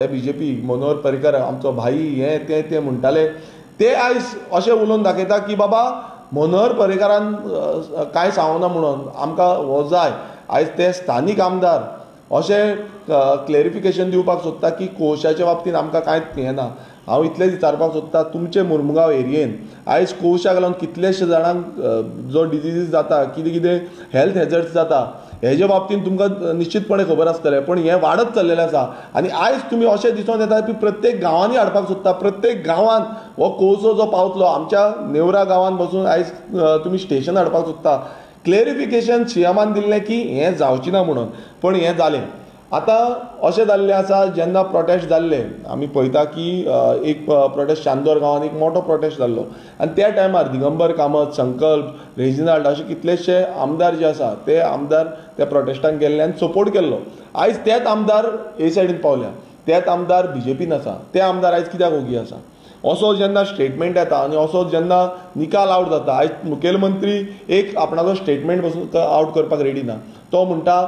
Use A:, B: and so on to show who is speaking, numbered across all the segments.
A: BJP Manohar Parrikar आमचो भाई हे ते ते म्हणटाले ते आयज अशें उलोवन दाखयता की बाबा मनोहर पर्रीकारान कांय सांगना म्हणून आमकां हो जाय. आयज ते स्थानीक आमदार अशें क्लेरिफिकेशन दिवपाक सोदता की कोळशाच्या बाबतींत आमकां कांयच हें ना. हांव इतलेंच विचारपाक सोदता, तुमचे मुरमुगांव एरियेन आयज कोळशाक लागून कितलेशे जाणांक जो डिजीजीस जाता, कितें कितें हेल्थ हेजर्ड्स जाता, हेजे बाबतींत तुमकां निश्चितपणे खबर आसतलें. पण हें वाडत चल्लेलें आसा आनी आयज तुमी अशें दिसून येता की प्रत्येक गांवांनी हाडपाक सोदता. प्रत्येक गांवांत हो कोळसो जो पावतलो, आमच्या नेवरा गांवांत बसून आयज तुमी स्टेशन हाडपाक सोदता. क्लेरिफिकेशन सीएमान दिल्लें की हें जावचें ना म्हणून, पण हें जालें. आतां अशें जाल्लें आसा, जेन्ना प्रोटेस्ट जाल्ले आमी पळयता की एक प्रोटेस्ट चांदोर गांवांत एक मोठो प्रोटेस्ट जाल्लो आनी त्या टायमार दिगंबर कामत, संकल्प, रेजिनाल्ड अशे कितलेशे आमदार जे आसा ते आमदार त्या प्रोटेस्टाक गेल्ले आनी सपोर्ट केल्लो. आयज तेच आमदार ए सायडीन पावल्या, तेच आमदार बीजेपीन आसा, ते आमदार आयज कित्याक ओगी आसा? असो जेन्ना स्टेटमेंट येता आनी असो जेन्ना निकाल आवट जाता, आयज मुखेलमंत्री एक आपणाचो स्टेटमेंट बसून आवट करपाक रेडी ना. तो म्हणटा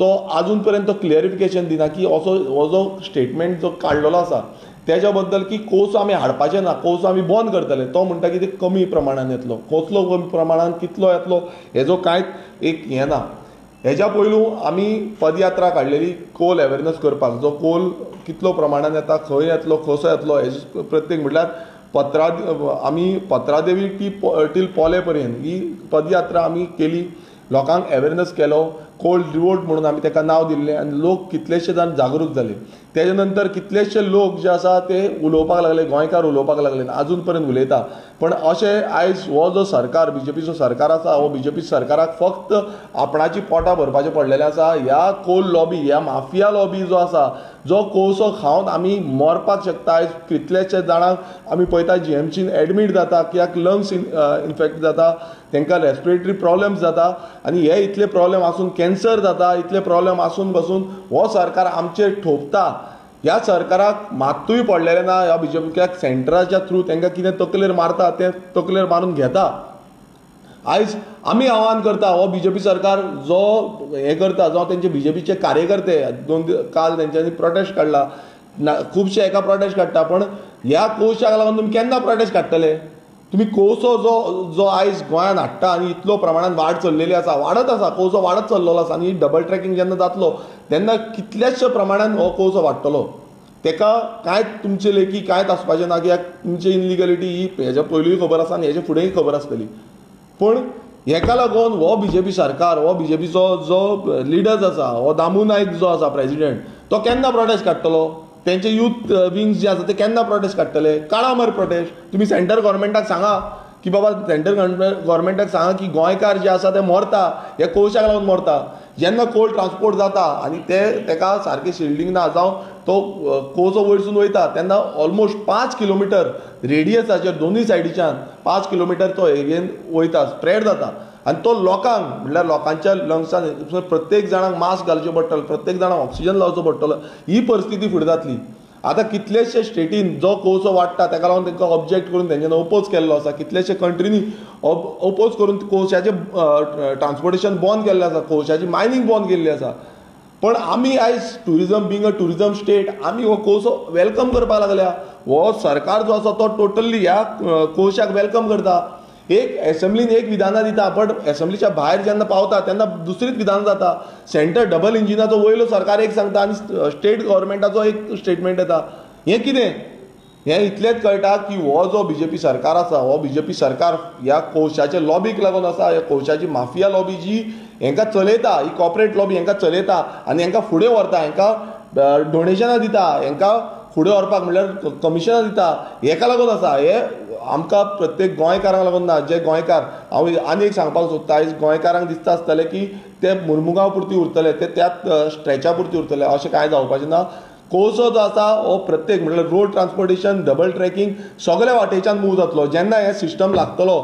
A: तो आजून पर्यंत तो क्लियरिफिकेशन दिना की असो हो जो स्टेटमेंट जो काडलेलो आसा तेज्या बद्दल की कोळसो आमी हाडपाचे ना, कोळसो आमी बंद करतले. तो म्हणटा की ते कमी प्रमाणान येतलो, कसलो कमी प्रमाणान कितलो येतलो हेजो कांयच एक हें ना. हेज्या पयलू आमी पदयात्रा काडलेली कोल अवेरनस करपाक, जो कोल कितलो प्रमाणान येता, खंय येतलो, कसो येतलो, हेजे प्रत्येक म्हटल्यार आमी पत्रादेवी टी टील पोले पर्यंत ही पदयात्रा आमी केली, लोकांक अवेरनस केलो. कोल्ड रिवोल्ट म्हणून आमी ताका नांव दिल्लें आनी लोक कितलेशे जाण जागृत जाले. तेजे नंतर कितलेशे लोक जे आसा ते उलोवपाक लागले, गोंयकार उलोवपाक लागले, आजून पर्यंत उलयता. पण अशें आयज हो जो सरकार बीजेपीचो सरकार आसा, हो बीजेपी सरकाराक फक्त आपणाची पोटां भरपाचें पडलेलें आसा. ह्या कोल लॉबी, ह्या माफिया लॉबी जो आसा, जो कोळसो खावन आमी मरपाक शकता. आयज कितलेशे जाणांक आमी पळयता जीएमसीन एडमीट जाता, कित्याक लंग्स इन्फेक्ट जाता, तांकां रेस्पिरेटरी प्रॉब्लम्स जाता आनी हे इतले प्रॉब्लम आसून कॅन्सर जाता, इतले प्रॉब्लम आसून बसून हो सरकार आमचेर ठोपता. ह्या सरकाराक मात्तूय पडलेलें ना. ह्या बीजेपी कित्याक सेंटराच्या थ्रू तांकां कितें तकलेर मारता तें तकलेर मारून घेता. आयज आमी आव्हान करता, हो बीजेपी सरकार जो हें करता, जो तेंचे बीजेपीचे कार्यकर्ते दोन काल तेंच्यांनी प्रोटेस्ट काडला ना, खुबशे एका प्रोटेस्ट काडटा, पण ह्या कोळशाक लागून तुमी केन्ना प्रोटेस्ट काडटले? तुमी कोळसो जो जो आयज गोंयांत हाडटा आनी इतलो प्रमाणान वाड चल्लेली आसा, वाडत आसा, कोळसो वाडत चल्लेलो आसा आनी डबल ट्रॅकिंग जेन्ना जातलो तेन्ना कितल्याशा प्रमाणान हो कोळसो वाडटलो. तेका कांयच तुमचे लेखी कांयच आसपाचें ना, कित्याक तुमची इनलिगलिटी ही हेज्या पयलूय खबर आसा आनी हेज्या फुडेंय खबर आसतली. पूण हेका लागून हो बीजेपी सरकार, हो बीजेपीचो जो लिडर्स आसा, हो दामू नायक जो आसा प्रेजिडेंट, तो केन्ना प्रोटेस्ट काडटलो? तेंचे यूथ विंग्स जे आसा ते केन्ना प्रोटेस्ट काडटले? काडा मरे प्रोटेस्ट. तुमी सेंटर गव्हर्मेंटाक सांगा की बाबा, सेंटर गव्हर्मेंटाक सांगा की गोंयकार जे आसा ते मरता, हे कोळशाक लागून मरता. जेन्ना कोल ट्रान्सपोर्ट जाता आनी ते तेका सारकें शिल्डींग ना, जावं तो कोळसो वयरसून वयता तेन्ना ऑलमोस्ट 5 किलोमिटर रेडियसाचेर दोनूय सायडीच्यान 5 किलोमिटर तो एरियेन वयता, स्प्रेड जाता आनी तो लोकांक म्हटल्यार लोकांच्या लंग्सान प्रत्येक जाणांक मास्क घालचें पडटलें, प्रत्येक जाणांक ऑक्सिजन लावचो पडटलो. ही परिस्थिती फुडें जातली. आतां कितलेशे स्टेटीन जो कोळसो वाडटा ताका लागून तांकां ऑब्जेक्ट करून तेंच्यांनी ओपोज केल्लो आसा. कितलेशे कंट्रीनी ओपोज करून कोळशाचें ट्रान्सपोर्टेशन बंद केल्लें आसा, कोळशाची मायनींग बंद केल्ली आसा. पण आमी आयज tourism being a tourism state आमी हो कोळसो welcome करपाक लागल्या. हो सरकार जो आसा तो टोटली ह्या कोळशाक welcome करता. एक एसेंब्लीन एक विधानां दिता, बट एसेंब्लीच्या भायर जेन्ना पावता तेन्ना दुसरीच विधानां जाता. सेंटर डबल इंजिनाचो वयलो सरकार एक सांगता आनी स्टेट गव्हर्मेंटाचो एक स्टेटमेंट येता. हें कितें? हें इतलेंच कळटा की हो जो बीजेपी सरकार आसा, हो बीजेपी सरकार ह्या कोळशाच्या लॉबीक लागून आसा. ह्या कोळशाची माफिया लॉबी जी हेंकां चलयता, ही कॉर्पोरेट लॉबी हेंकां चलयता आनी हेंकां फुडें व्हरता, हेंकां डोनेशनां दिता, हेंकां फुडें व्हरपाक म्हणल्यार कमिशनां दिता. हेका लागून आसा. हे आमकां प्रत्येक गोंयकारांक लागून ना, जे गोंयकार, हांव आनी एक सांगपाक सोदता, आयज गोंयकारांक दिसता आसतलें की ते मुरमुगांव पुरती उरतले, ते त्याच स्ट्रेचा पुरती उरतले, अशें कांय जावपाचें ना. कोळसो जो आसा हो प्रत्येक म्हणल्यार रोड ट्रान्सपोर्टेशन, डबल ट्रॅकिंग सगल्या वाटेच्यान मूव जातलो. जेन्ना हें सिस्टम लागतलो,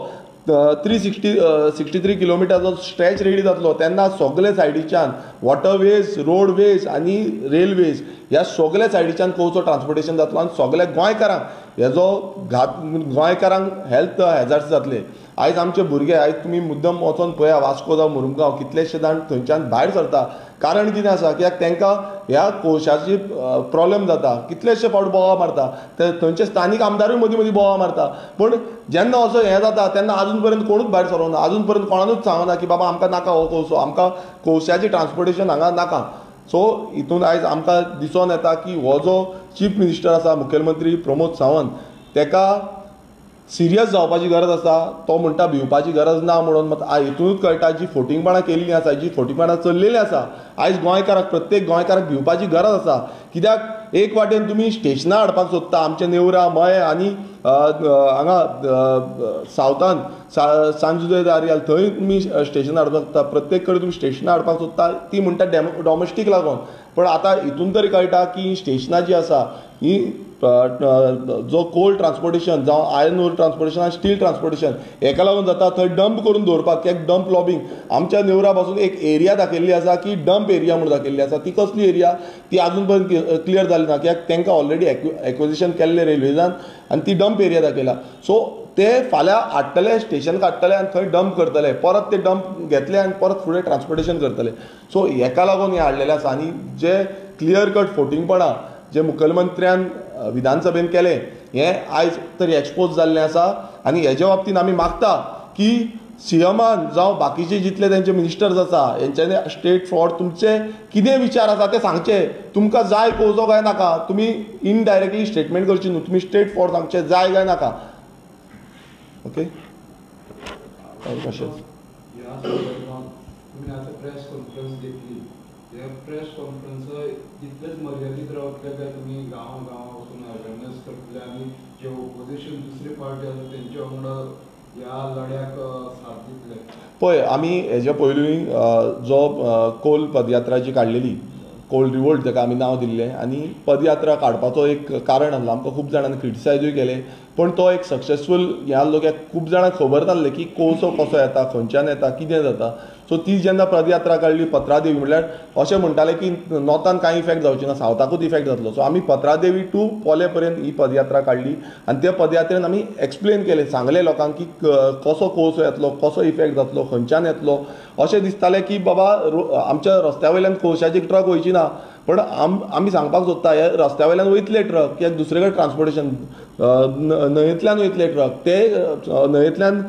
A: 363 किलोमिटरचो स्ट्रेच रेडी जातलो तेन्ना सगळे सायडीच्यान वॉटरवेज, रोडवेज आनी रेल्वेज ह्या सगल्या सायडीच्यान कोळसो ट्रान्सपोर्टेशन जातलो आनी सगल्या गोंयकारांक हेजो घात गोंयकारांक हेल्थ हॅजार्ड्स जातले. आयज आमचे भुरगे, आयज तुमी मुद्दम वचोन पळया वास्को जावं मुरुमगांव, कितलेशे जाण थंयच्यान भायर सरता. कारण कितें आसा, कित्याक तांकां ह्या कोळशाची प्रोब्लेम जाता. कितलेशे फावट बोवाळ मारता, ते थंयचे स्थानीक आमदारूय मदीं मदीं बोवाळ मारता. पूण जेन्ना असो हें जाता तेन्ना आजून पर्यंत कोणूच भायर सरोना, आजून पर्यंत कोणानूच सांगना की बाबा आमकां नाका हो कोळसो, आमकां कोळशाचें ट्रान्सपोर्टेशन हांगा नाका. सो हितून आयज आमकां दिसून येता की हो जो चीफ मिनिस्टर आसा, मुखेलमंत्री प्रमोद सावंत, तेका सिरियस जावपाची गरज आसा. तो म्हणटा भिवपाची गरज ना म्हणून, मात हितूनच कळटा जी फोटिंगपणां केल्लीं आसा, जी फोटिंगपणां चल्लेलीं आसा, आयज गोंयकाराक, प्रत्येक गोंयकाराक भिवपाची गरज आसा. कित्याक एक वाटेन तुमी स्टेशनां हाडपाक सोदता आमचे नेवरा, मये आनी हांगा सावथान सांजुदय दारियाल थंय तुमी स्टेशन हाडपाक सोदता. प्रत्येक कडेन तुमी स्टेशनां हाडपाक सोदता, ती म्हणटा डॉमेस्टीक लागून. पण आतां हितून तरी कळटा की स्टेशनां जी आसा ही जो कोल ट्रान्सपोर्टेशन जावं आयर्न ओर ट्रान्सपोर्टेशन आनी स्टील ट्रान्सपोर्टेशन हेका लागून जाता. थंय डंप करून दवरपाक, कित्याक डंप लॉबींग आमच्या नेवरा पासून एक एरिया दाखयल्ली आसा की डंप एरिया म्हणून दाखयल्ली आसा. ती कसली एरिया ती आजून पर्यंत क्लियर जाली ना, कित्याक तांकां ऑलरेडी एक्विजिशन केल्लें रेल्वेजान आनी ती डंप एरिया दाखयला. सो ते फाल्यां हाडटले, स्टेशन काडटले आनी थंय डंप करतले, परत ते डंप घेतले आनी परत फुडें ट्रान्सपोर्टेशन करतले. सो हेका लागून हें हाडलेलें आसा. आनी जे क्लियर कट फोटिंगपणां जे मुखेलमंत्र्यान विधानसभेन केलें हें आयज तरी एक्सपोज जाल्लें आसा. आनी हेजे बाबतीन आमी मागता की सीएमान जावं बाकीचे जितले तेंचे मिनिस्टर्स आसा हेंच्यांनी स्ट्रेट फॉरवर्ड तुमचे कितें विचार आसा ते सांगचे. तुमकां जाय कोळसो काय नाका, तुमी इनडायरेक्टली स्टेटमेंट करची न्हू, तुमी स्ट्रेट फॉरवर्ड सांगचे जाय काय नाका. ओके, कशेंच
B: तुमी आतां प्रेस कॉन्फरन्स घेतली, हे प्रेस कॉन्फरन्स तितलेच मर्यादीत रावतले काय तुमी गांव गांव वचून अवेरनेस करतले आनी जे ओपोजिशन दुसरी पार्टी आसा तेंच्या वांगडा ह्या लढ्याक साथ दितले?
A: पळय, आमी हेज्या पयलूय जो कोल पदयात्रा जी काडलेली, कोल रिवोल्ट ताका आमी नांव दिल्लें, आनी पदयात्रा काडपाचो एक कारण आसलो, आमकां खूब जाणांनी क्रिटिसायजूय केलें, पूण तो एक सक्सेसफूल हें आसलो की खूब जाणांक खबर नासलें की कोळसो कसो येता, खंयच्यान येता, कितें जाता. सो ती जेन्ना पदयात्रा काडली पत्रादेवी, म्हणल्यार अशें म्हणटाले की नॉर्थान कांय इफेक्ट जावची ना, सावथाकूच इफेक्ट जातलो. सो आमी पत्रादेवी टू पोले पर्यंत ही पदयात्रा काडली आनी त्या पदयात्रेन आमी एक्सप्लेन केलें, सांगलें लोकांक की कसो कोळसो येतलो, कसो इफेक्ट जातलो, खंयच्यान येतलो. अशें दिसतालें की बाबा आमच्या रस्त्या वयल्यान कोळशाची ट्रक वयची ना, पण आमी सांगपाक सोदता हे रस्त्या वयल्यान वयतले ट्रक, कित्याक दुसरे कडेन ट्रान्सपोर्टेशन न्हंयेंतल्यान वयतले ट्रक, ते न्हंयेंतल्यान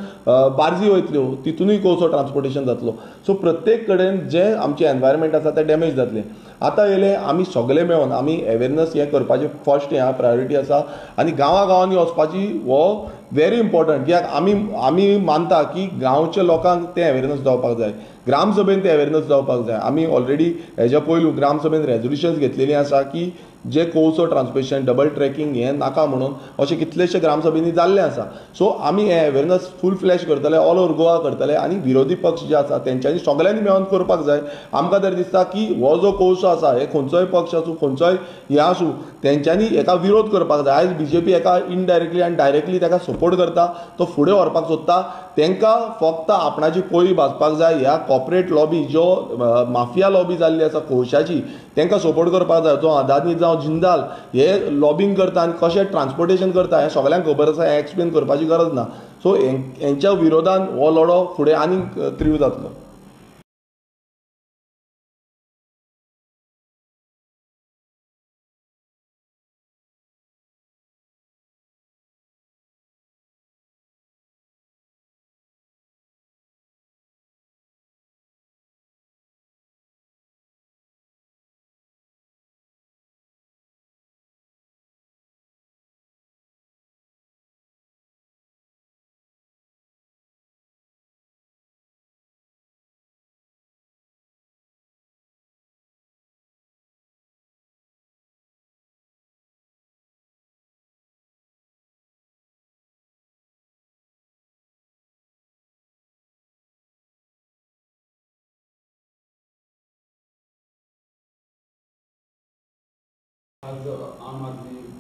A: बार्जी वयतल्यो, तितूनय कोळसो ट्रान्सपोर्टेशन जातलो. सो प्रत्येक कडेन जे आमचें एनवायरमेंट आसा तें डॅमेज जातलें. आतां येयलें आमी सगळे मेळोन आमी अवेरनस हें करपाचें फर्स्ट हें प्रायोरिटी आसा आनी गांवा गांवांनी वचपाची हो व्हेरी इम्पॉर्टंट, कित्याक आमी आमी मानता की गांवच्या लोकांक तें अवेरनस जावपाक जाय, ग्रामसभेन तें अवेरनस जावपाक जाय. आमी ऑलरेडी हेज्या पयलू ग्रामसभेन रेजोल्युशन्स घेतलेलीं आसा की जे कोळसो ट्रान्सपोर्टेशन डबल ट्रॅकिंग हें नाका म्हणून, अशें कितलेशे ग्रामसभेंनी जाल्लें आसा. सो आमी हें अवेरनस फूल फ्लॅश करतले, ऑल ओवर गोवा करतले आनी विरोधी पक्ष जे आसा तेंच्यांनी सगळ्यांनी मेळोन करपाक जाय. आमकां तर दिसता की हो जो कोळसो आसा हे खंयचोय पक्ष आसूं, खंयचोय हें आसूं, तेंच्यांनी हेका विरोध करपाक जाय. आयज बीजेपी हेका इनडायरेक्टली आनी डायरेक्टली ताका सपोर्ट करता, तो फुडें व्हरपाक सोदता. तांकां फक्त आपणाची पोळी भाजपाक जाय. ह्या कॉर्पोरेट लॉबी ज्यो माफिया लॉबी जाल्ली आसा कोळशाची, तांकां सपोर्ट करपाक जाय. जो अदानी जावं जिंदाल हे लॉबींग करता आनी कशें ट्रान्सपोर्टेशन करता हें सगळ्यांक खबर आसा, हें एक्सप्लेन करपाची गरज ना. सो हेंच्या विरोधान हो लढो फुडें आनीक तीव्र जातलो.
B: आज आम आदमी